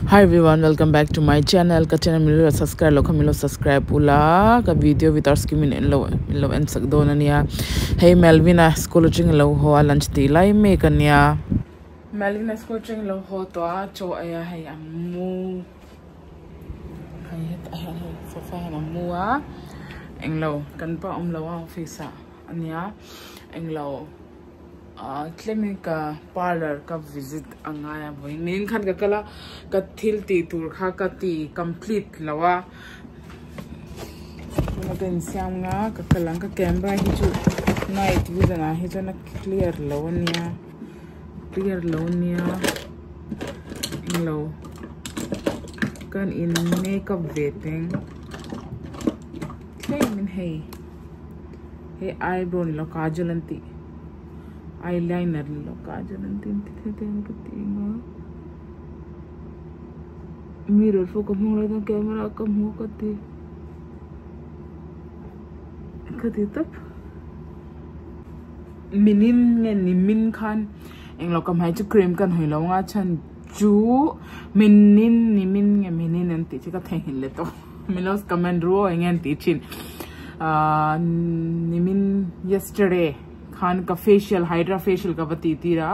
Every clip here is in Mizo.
Hi everyone welcome back to my channel ka channel min lo subscribe loh kha min lo subscribe ula ka video without skipping in lo min lo en sak dawn ania hei Melvin a school atang alo haw a lunch tih lai mek ania. Melvin a school atang alo haw tawh a chaw ei a hei a mu hei hetah hian hei sofa hian a mu a englo kan pa awm lo a office ah ania englo. Ahh tlemin ka parlour ka visit a ngai a vawiin khan ka kal a ka thil tih tur kha ka ti complete lo a tuna ka insiam nga ka kal ang ka camera hi chu night vision ah hi chuan a clear lo ania clear lo ania englo kan in makeup ve teng tlemin hei. Hei eyebrow ni lo kajal an tih eyeliner ni lo kajal an tih an ti thei te ang ka ti ang a mirror pawh ka hmang lo chuan camera ka hmu ka ti ka ti tawp minin nge nimin khan englo ka hmai chu cream ka hnawih lo ang a chhan chu minin nimin nge minin an tih chu ka theihnghilh leh tawh. Milos comment ru aw enge an tih thin ahh nimin yesterday khan ka facial hydra facial ka va tih tir a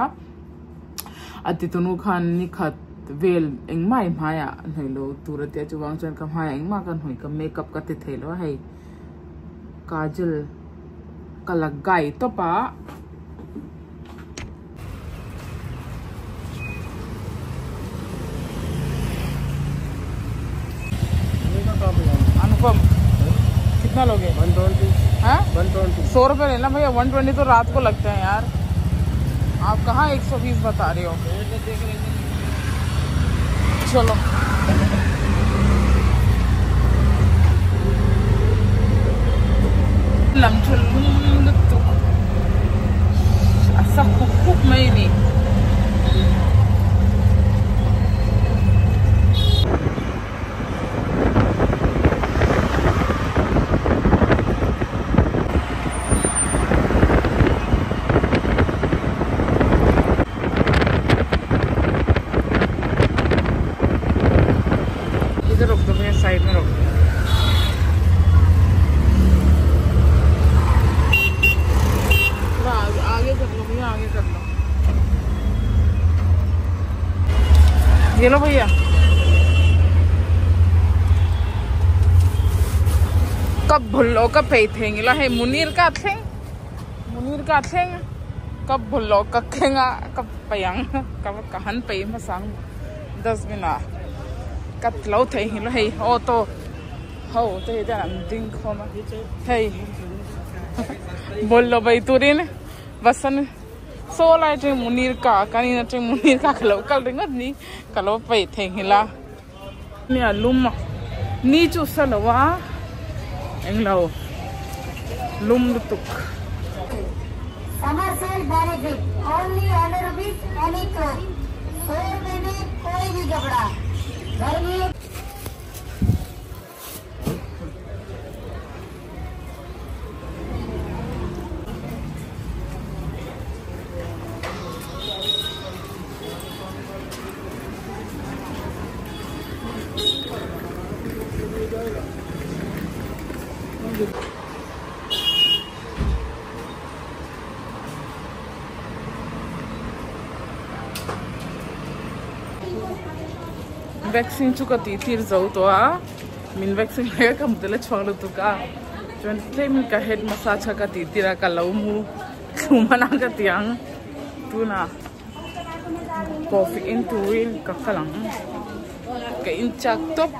a ti tunu khan ni khat vel engmah i hmaiah hnawih lo tur a tia chuvang chuan ka hmaiah engmah ka hnawih ka makeup ka ti thei lo a hei kajal ka la gai tawp a. अनुपम कितना लोगे 120। हाँ? 120। 100 रुपये लेना भैया, 120 तो रात को लगते हैं यार, आप कहाँ 120 बता रहे हो। चलो a sa khup khup mai a ni. इधर रोक दो भैया, साइड में रोक दो। थोड़ा आगे कर लो भैया, आगे कर लो। ये लो भैया। कब भुल्लो कब पे थेंगे ला है मुनीर का थेंग, मुनीर का थेंग कब भुल्लो कखेंगा कब पयांग कब कहन पे मसांग 10 मिनट कत लो थे हिलो हे ओ तो हो तो हे जान दिन खोमा हे बोल लो भाई तुरिन बसन सोला चे मुनीर का कनी न चे मुनीर का कलो कल रिंग नी कलो पे थे हिला ने लुम नी चु सलवा एंगलो लुम तुक। Summer sale benefit only 100 rupees any cloth, 100 रुपए में कोई भी कपड़ा, गर्मी। Vaccine chu ka ti tir zo to a min vaccine le ka mutela chhuang lu tu ka chuan tlem ka head massage ka ti tira ka lo mu thumana ka tiang tuna coffee in turin ka kalang ka in chak top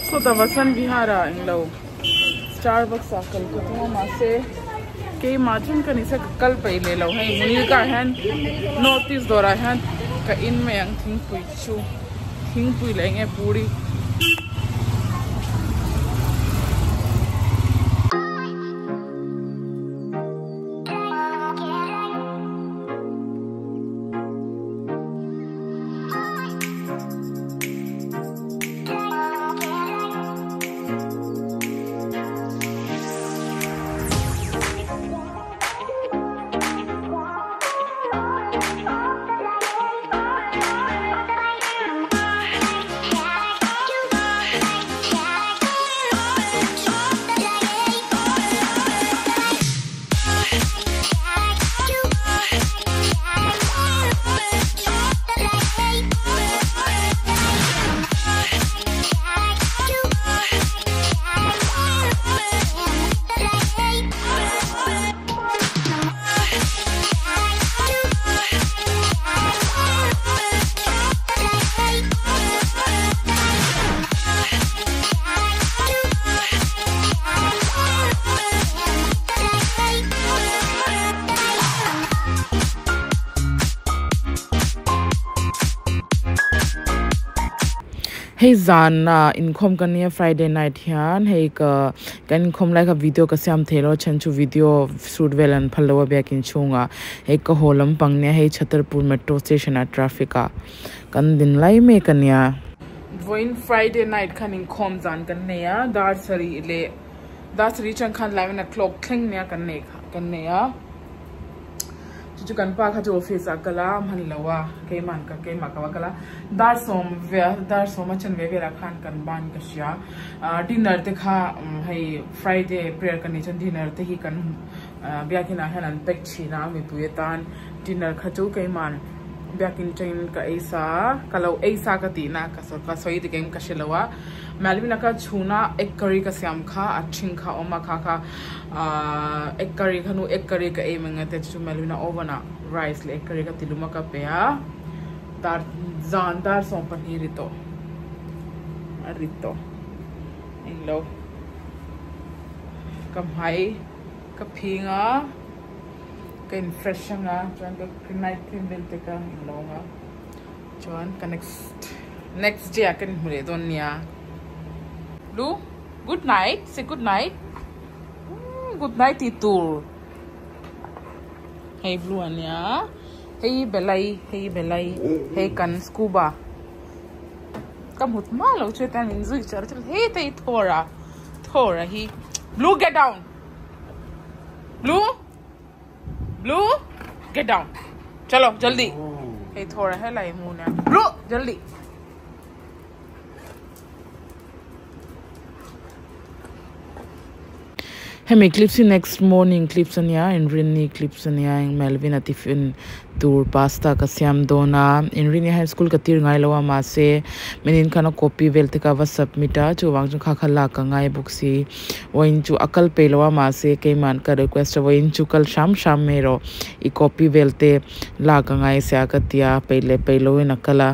so ta Vasant Vihara englo Starbucks a kal ko tuma ma se ke ma chun ka ni sa kal pe le lo hei munir ka han notice dora han ka in me ang thing pui chu thing pui le nge puri. Hei zan ah inkhawm ka nia Friday night hian hei ka kan inkhawm lai kha video ka siam thei lo a chhan chu video shoot vel an phal lo a biakin chhungah hei ka haw lampang nia hei Chhatarpur metro station ah traffic ah kan din lai mek a nia. Vawiin Friday night khan inkhawm zan kan nei a dar sarih leh dar sarih atang khan 11 o'clock thleng nia kan nei kan nei a. Chu chu kan pa kha chu office ah kal a hman lo a keimah ka keimah ka va kal a dar sawm vel dar sawm a chen ve velah khan kan ban ka hria ah dinner te kha hei friday prayer ka nih chuan dinner te hi kan biakin ah hian an pack thin a mipui atan dinner kha chu keimah biakin tangin ka ei sa a ka lo ei sa ka tih na ka ka sawi dik eng ka hre lo a Malvina kha chhuna egg curry ka siam kha a ṭhing kha a awm a kha kha Ahh egg curry kha nu egg curry ka ei mai nge te chu Melvina oven ah rice leh egg curry ka ti lum a ka pe a dar zan dar 12 ri tawh a ri tawh englo ka hmai ka phing a ka in fresh anga chuan ka night cream vel te ka inlo anga chuan ka next next day ah ka inhmu leh dawn nia lu. Good night, say good night. Good night ti tur. Hei blue ania. Hei belai, hei belai, hei kan scuba. Ka mut ma lo chu tan in zui char char hei te thora. Thora hi. Blue get down. Blue. Blue get down. Chalo jaldi. Hei thora he lai mu na. Blue jaldi. Hemi clips hi next morning clips ania inrinni clips ania eng Melvin a tiffin tur pasta ka siam dawn a inrinni hian school ka tir ngai lo a mahse minin khan a copy vel te kha va submit a chuvang chu kha kha lak ka ngai bawk si vawiin chu a kal peih lo a mahse keimahn ka request a vawiin chu kal hram hram mai rawh i copy vel te lak a ngai sia ka tia peih leh peih loin a kal a.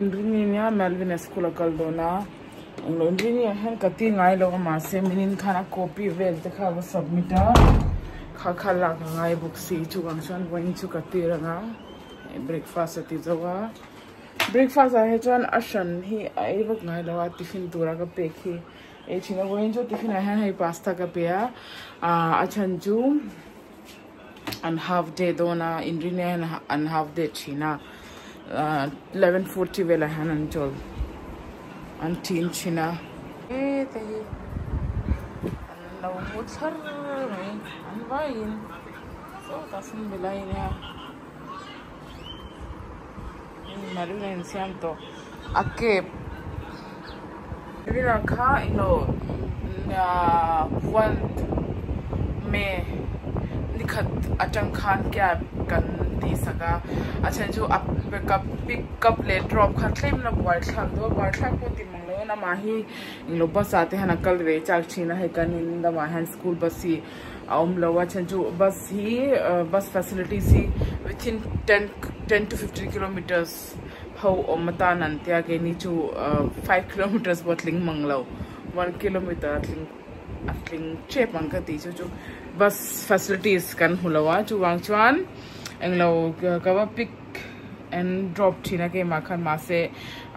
Inrini nia Melvin a school a kal dawn a englo inrini ah hian ka ti ngai lo a mahse minin khan a copy vel te kha a va submit a kha kha lak a ngai bawk si chuvang chuan vawiin chu ka tir ang a breakfast a ti zo a. Breakfast ah hi chuan a hran hi a ei vak ngai lo a tiffin tura ka pek hi ei thin a vawiin chu tiffin ah hian hei pasta ka pe a ah a chhan chu an half day dawn a inrin hian an half day thin a ah 11:40 velah hian an chawl an thin thin a he te hi an lo mu thar mai an vaiin sawtah sawn milai nia. Marina in siam tawh a cab Marina kha englo one me nikhat atang khan cab kan tih sak a a then chu a pick up pick up leh drop kha tlem la buai thlak deuh a buai thlak pawh ti mang lo in amah hi englo bus ah te hian a kal ve chak thin a hei kan in lamah hian school bus hi a awm lo a chhan chu bus hi bus facilities hi within ten ten to 15 kilometers ho awm atan an tia keini chu 5 kilometers pawh a tling mang lo 1 kilometer a tling a tling tep ang ka tih chu chu bus facilities kan hmu lo a chuvang chuan englo ka va pick and drop thin a keimah khan mahse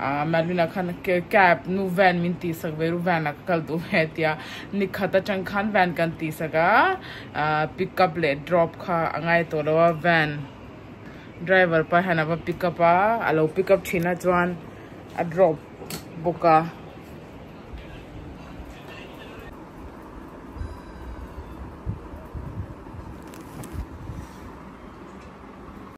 ah Melvin-a khan cab nu van min tih sak ve ru van ah ka kal duh ve a tia nikhat atang khan van kan tih sak a ah pick up leh drop kha a ngai tawh lo a van driver pa hian a va pick up a a lo pick up thin a chuan a drop bawk a.